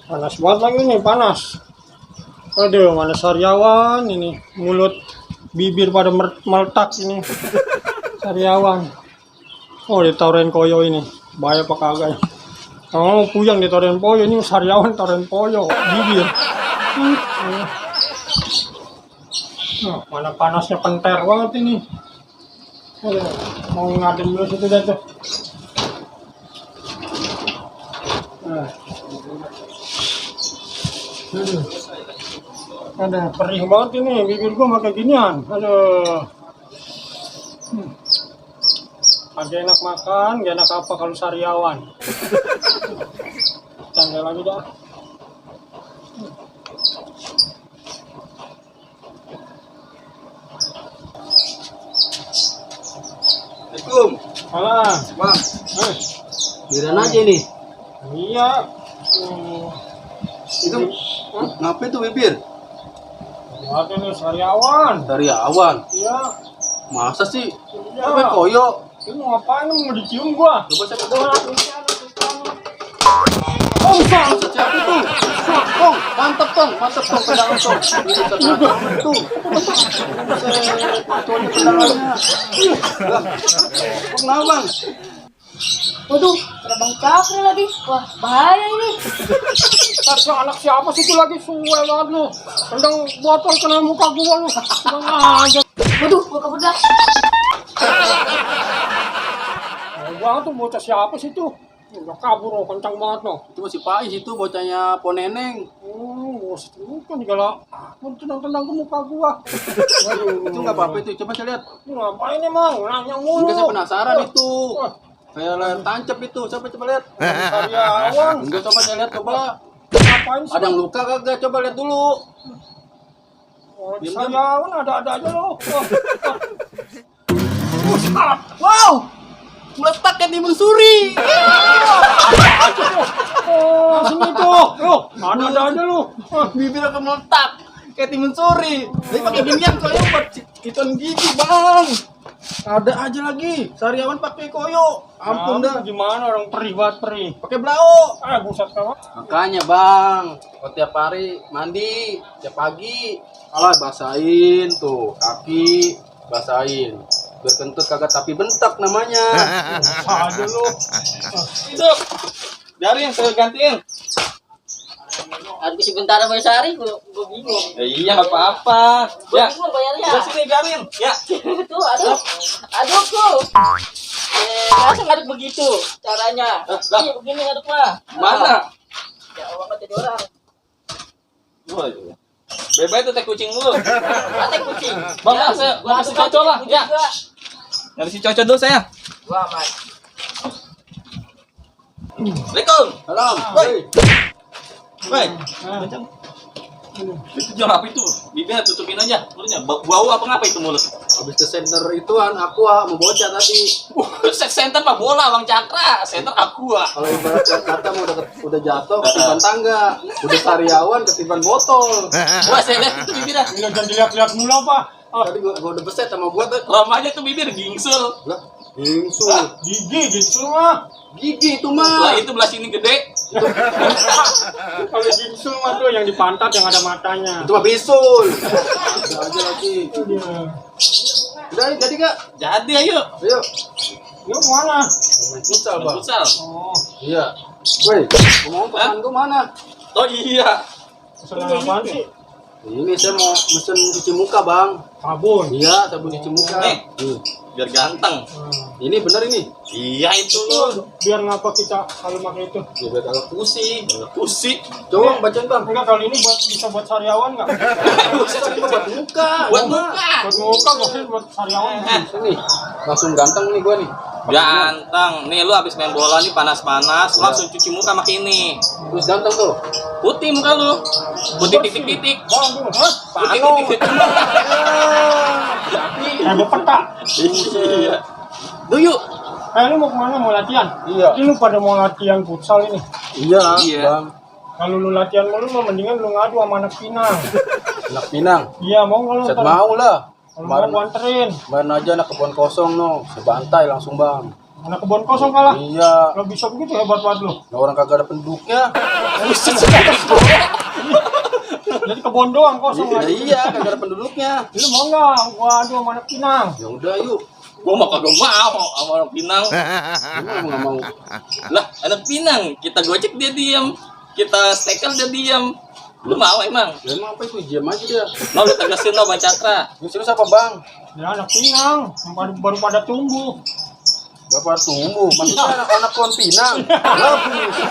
Panas banget lagi nih, panas. Aduh, mana sariawan ini, mulut bibir pada meletak ini. Sariawan. Oh, ditaruhin koyo ini. Bahaya apa kagak ya? Oh, puyang ditaruhin koyo ini, sariawan taruhin koyo bibir. Nah, mana panasnya penter banget ini. Aduh, mau ngadem dulu situ dah tuh. Nah. Aduh, perih banget ini bibir gua pakai ginian. Aduh. Agak enak makan, gak enak apa kalau sariawan. Canda lagi dah. Assalamualaikum. Alah, Bang, biarin aja nih. Iya. Itu ngapain tuh bibir? Lihat ini sariawan. Dari awan. Iya. Masa sih? Iya. Apa koyo? Ini ngapain mau dicium gua? Coba saya kedua. Oh, sang. Siapa tuh? Tong, mantap tong, pedangan tong. Tuh. Pedangannya. Kenapa bang? Waduh, ada Bang Cakri lagi. Wah, bahaya ini. Tasnya anak siapa sih itu lagi suwe banget lu. Tendang botol kena muka gua lu. Tendang aja. Waduh, gua kebedak. Banget tuh bocah siapa sih tuh? Udah kabur loh, kencang banget loh. Itu masih Pais itu bocahnya Poneneng. Bos itu kan digala. Aku tendang-tendang ke muka gua. Waduh. Itu nggak apa-apa itu. Coba saya lihat. Lu ngapain emang? Nanya mulu. Enggak, saya penasaran itu. Wah, Kayak layar tancap itu. Coba lihat. sariawan. Enggak, coba saya lihat coba. Ngapain sih? Ada yang luka kagak? Coba lihat dulu. Oh, Diam, sariawan ada-ada aja lo. Wow, meletak kayak timun suri. Oh, sini tuh. Loh, ada-ada aja lu. Bibir akan meletak kayak timun suri. Tapi pakai ginian koyo buat ikan gigi bang. Ada aja lagi. Sariawan pakai koyo. Ampun dah. Gimana orang perih banget perih. Pakai blau. Buset kawan. Makanya bang, kalau tiap hari mandi, tiap pagi, basahin tuh kaki, basahin. Biar kentut kagak tapi bentak namanya. Aja lu. Itu, biarin saya gantiin. Aku sebentar bayar sehari, gua bingung. Ya, iya nggak apa-apa. Ya, Bingung bayarnya. udah sini biarin. Ya. Tuh, aduh tuh. Masa ngaduk begitu caranya? Lah. Iya, begini ngaduk mah. Mana? Ya Allah, mati orang. Oh, iya. Bebek itu teh kucing lu. Mati kucing. Bang, saya mau kasih cocok lah. Ya. Dari si cocok dulu saya. Wah, Mas. Assalamualaikum. Salam. Woi. Woi. Itu jual apa itu? Bibirnya tutupin aja mulutnya. Bau apa ngapa itu mulut? Habis ke center ituan aqua mau bocah tadi. Center Pak bola Bang Cakra, center aqua. Kalau ibarat kata mau udah jatuh ketiban tangga, udah sariawan ketiban botol. Wah, saya lihat itu bibirnya. Ini jangan dilihat-lihat mulu apa. Tadi gua udah beset sama gua tuh. Ramanya tuh bibir gingsul. Lah, gingsul. Gigi gitu mah. Gigi itu mah. Lah itu belah sini gede. Kalau gingsul mah tuh yang di pantat yang ada matanya. Itu mah bisul. Udah aja lagi. Udah jadi Kak? Jadi ayo. Ayo. Lu kemana? Main futsal, Bang. Futsal. Oh, Iya. Woi, ngomong pesan gua mana? Oh iya. pesan apaan sih? Ini saya mau mesen cuci muka, Bang. Sabun. Iya, sabun cuci muka. Biar ganteng. Ini bener ini. Iya itu loh. Biar ngapa kita kalau pakai itu? Ya, biar kagak pusing. Pusing. Coba bacain, Bang. Enggak, kali ini bisa buat sariawan nggak? Buat muka. Buat muka. Buat muka nggak sih buat sariawan? Ini langsung ganteng nih gua nih. Ganteng. Nih lu habis main bola nih panas-panas, langsung cuci muka pakai ini. Terus ganteng tuh. Putih muka lu. Putih titik-titik. Bang, Putih titik-titik. Kayak peta. Iya. Duh yuk. Lu mau kemana? Mau latihan? Iya. Ini lu pada mau latihan futsal ini. Iya, Iya. Bang. Kalau lu latihan mulu, lu mendingan lu ngadu sama anak Pinang. Anak Pinang. Iya, mau nggak lu? Set mau lah. Kalau mau gua anterin. Kemarin aja anak kebun kosong no, sebantai langsung Bang. Anak kebun kosong kalah. Iya. Gak bisa begitu hebat banget lu. Nah, orang kagak ada penduduknya. Jadi kebun doang kosong Iya, lagi. iya, kagak ada penduduknya. Lu mau nggak? Waduh, sama anak Pinang. Ya udah yuk. Gua mah kagak mau sama orang Pinang. Gimana nggak mau? Lah, anak Pinang, kita gocek dia diam. Kita stekel dia diam. Lu mau emang? Ya emang apa itu? Diam aja dia. Mau lu tegasin lo Bang Cakra. Lu serius apa bang? Ya anak Pinang, yang baru pada tumbuh. Bapak tumbuh. Maksudnya anak-anak pohon pinang. Lah, buset.